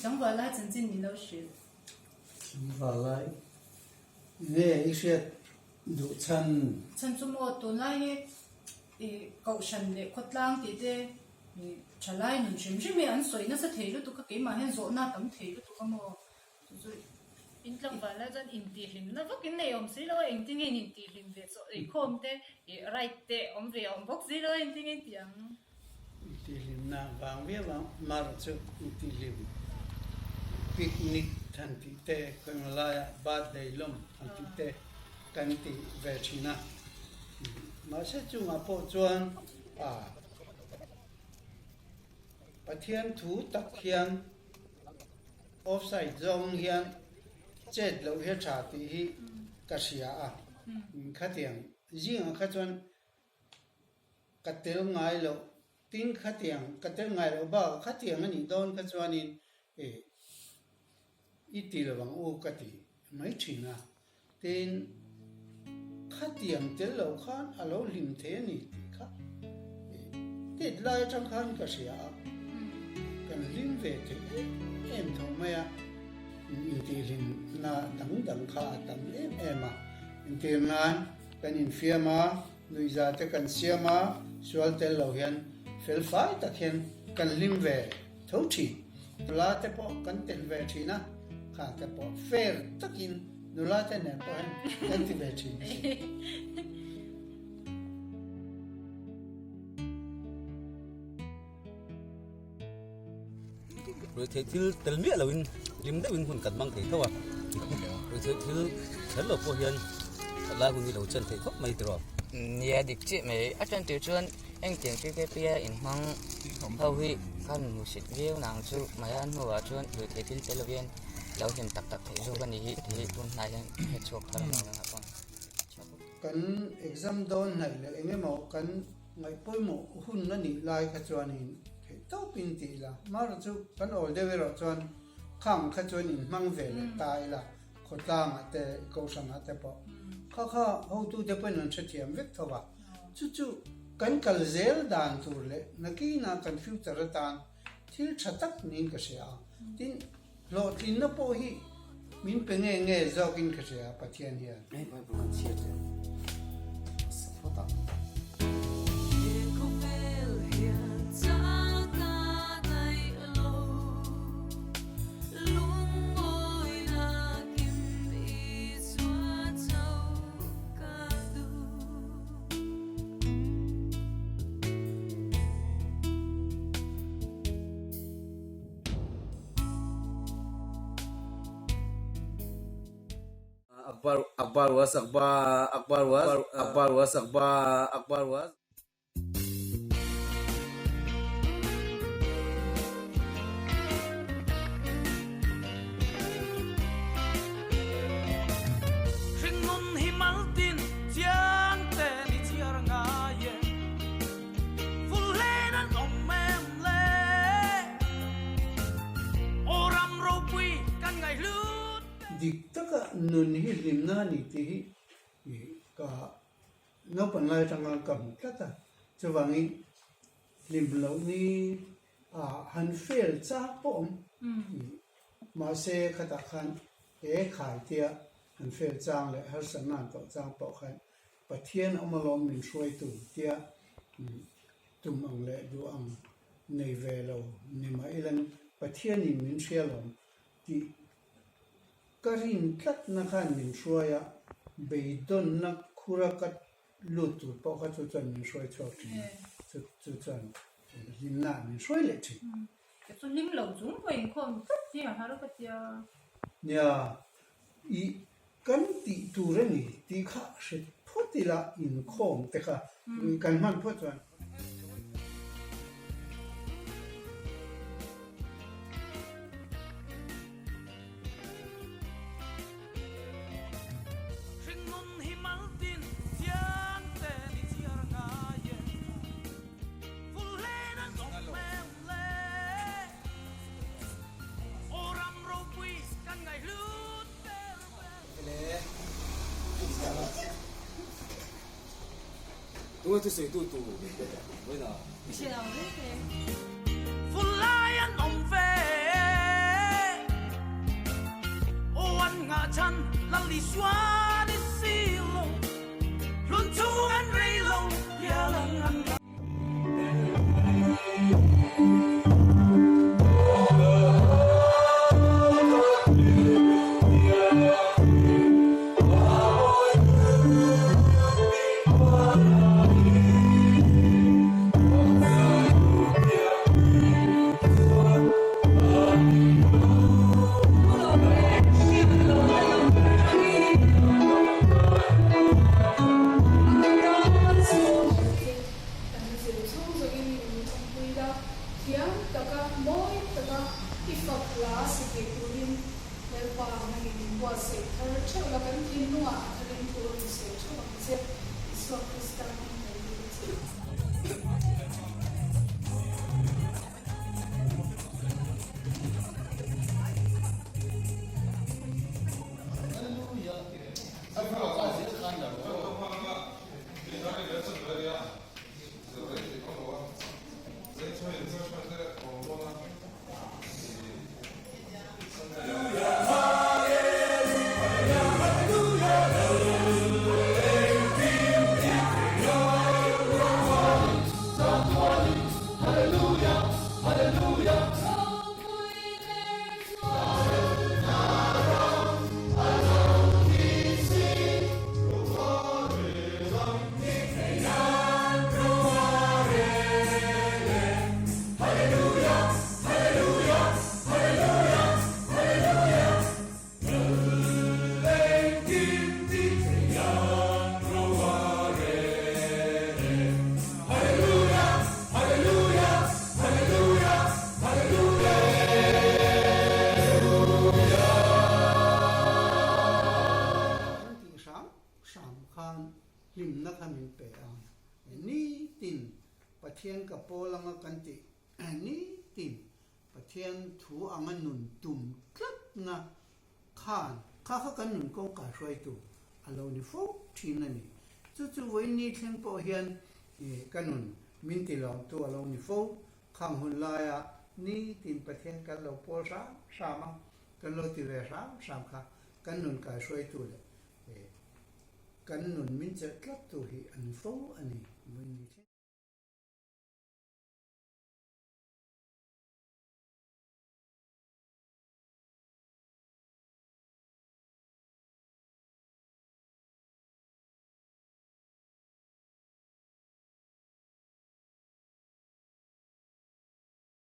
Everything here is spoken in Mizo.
Tlangval lai chanchin min lo hrilh. Tlangval lai nge i hriat duh chhan? Chhan chu maw tunlai hi i kohhran leh khawtlang tih te thalai nun hrim hrim hi an sawi nasa thei lutuk a, keimah hian zawhna a tam thei lutuk a maw? Chu chu in tlangval lai chuan intihhlimna vak in nei awm si lo a, engtin nge in intihhlim ve chaw eikhawm te ih ride te awm ve a awm bawk si lo a, engtin nge in tih ang? Intihhlimna vang viau ang mar chu intihhlim picnic han tih te khawi laiah birthday lawm han tih te kan ti ve thin a, mahse chungah pawh chuan ah Pathian thu tak hian Offside zawng hian chet loh hi a tha tih hi ka hria a, khatiang zingah kha chuan ka tel ngai loh, tin khatiang ka tel ngai loh bakah khatiang a nih dawn kha chuanin eh i ti lo ang u ka ti mai thin a, tin khatiang tel loh khan a lo hlim thei a ni tih kha eh tet lai atang khan ka hria a, kan hlim ve theih em em tho mai a, intihhlimna dang dang kha a tam em em a, entir nan. Kan infiam a, nuihza te kan siam a, sual tel lo hian fel fai tak hian kan hlim ve tho thin. Nula te pawh kan telh ve thin a, kha te pawh fair takin nula te nen pawh hian kan ti ve thin a sin. Ruihtheih thil tel miah loin hlim deuhin hun kan hmang thei tho a, ruihtheih thil kher lo pawh hian that lai hun hi lo chen theih khawp mai tiraw. Nia dik chiah mai, a chen tir chuan engtiang ṭi pi a inhmang ho hi khan hmuhsit viau nang chu mai a hnuah chuan ruihtheih thil tel lovin lo hlim tak tak theih zawk a ni hi tih hi tun hnai hian hre chhuak thar ang ang a. Kan exam dawn hnaih leh eng emaw kan Ngaih pawimawh hun a nih lai kha chuanin theih tawpin ti ila, Mara chu kan awl deuh erawh chuan khang kha chuan in hmang ve leh ta ila, khawtlangah te, kohhranah te pawh kha kha hotute pawhin an hrethiam vek tho va, chu chu kan kal zel dan tur leh nakinah kan future atan thil tha tak niin ka hria a, tin hlawhtlinna pawh hi min pe nge nge zawkin ka hria Pathian hian. Akbar Akbar was Akbar Akbar was Akbar was Akbar Akbar was. Hringnun hi maltin chiang te ni chhiar ngai e, Vul hlen an awm em le, Aw ram ropui kan ngaihhlut te. Dik taka nun hi hlimna a ni tih hi ka naupang lai atanga ka hmu tlat a, chuvangin hlim loh ni a han fail chak pawh awm mahse khatah khan he khai tia han fail chang leh harsatna han tawh chang pawh khan Pathian awm alawm min hruaitu tia tum ang leh duh ang nei ve lo ni mah ilan Pathianin min hria lawm tih ka rin tlatna khan min hruai a, beidawnna khura ka lut tur pawh kha chu chuan min hruai chhuak thin a, chu chu chuan hlimna ah min hruai leh thin. Ka chu hlim lo chung pawh inkhawm tlat hi a har ka tia. Nia, i kan tih tur a ni tih kha hre phawt ila inkhawm te kha kan hman phawt chuan. Hringnun hi maltin chiang te ni chhiar ngai e, Vul hlen an awm em le, Aw ram ropui kan ngaihhlut ber ber. Vul lai an awm ve. chan Lal Isua ni si lo Hlun chhung an rei lo Hial ang an ram. Kan zir chhung zawngin min awmpui la, thiam taka, mawi taka i fak hla si thei turin Lalpa nangin min buatsaih thar theuh la, kan thinlungah a tharin thu rawn sawi theuh ang che, Isua Krista hming kan dil a che. Kan tih hram hram khan hlimna kha min pe a, nitin Pathian ka pawl anga kan tih nitin Pathian thu anga nun tum tlatna khan kha kha kan nun kawngka hruaitu a lo ni fo thin a ni. Chu chu vawiin thleng pawh hian ka nun min ti lawmtu a lo ni fo. Khang hun laia nitin Pathian kan lo pawl hram hram a, kan lo ti ve hram hram kha kan nun kaihruaitu leh kan nun min chelh tlattu hi a ni fo a ni vawiin thleng.